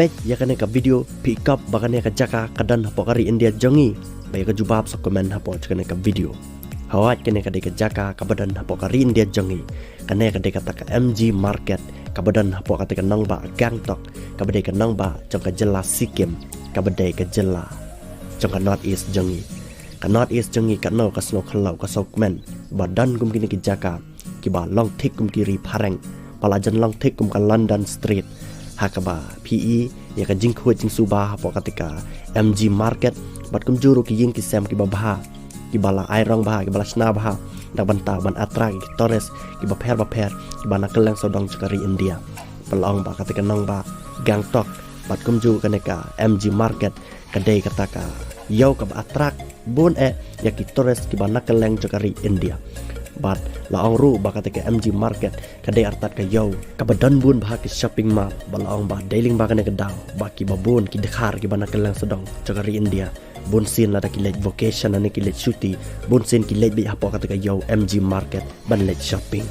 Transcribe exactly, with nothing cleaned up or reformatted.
Ïa kane ka video phi i kop ba kane ka jaka ka don hapoh ka ri India jong ngi? Ba ïa ka jubab sa comment hapoh kane ka video. Hawai, kane ka dei ka jaka kaba don hapoh ka ri India jong ngi. Kane ka dei kata ka M G Market kaba don hapoh kata ka nongbah Gangtok, kaba dei ka nongbah jong ka jylla Sikkim, kaba dei ka jylla jong ka North East jong ngi. Ka North East jong ngi katno ka sngew khyllew, ka sngewkmen ba don kum kine ki jaka kiba long thik kum ki ri phareng, ba la jan long thik kum ka London Street. Ha kaba phi i ïa ka jingkhuid jingsuba hapoh kata ka M G Market, bad kumjuh ruh ki ïing ki sem kiba bha, kiba la ai rong bha, kiba la shna bha, na ka bynta ban attract ïa ki tourist kiba pher bapher, kiba na kylleng sawdong jong ka ri India. Ba la ong ba kata ka nongbah Gangtok bad kumjuh kane ka M G Market ka dei kata ka ïew kaba attract bun eh ïa ki tourist kiba na kylleng jong ka ri India. Bad la ong ruh ba kata ka M G Market ka dei artat ka ïew kaba don bun bha ki shopping mall. Ba la ong ba dei lyngba kane ka daw ba kiba bun ki dkhar kiba na kylleng sawdong jong ka ri India, bunsien lada ki leit vacation lane ki leit shuti, bunsien ki leit beit hapoh kata ka ïew M G Market ban leit shopping.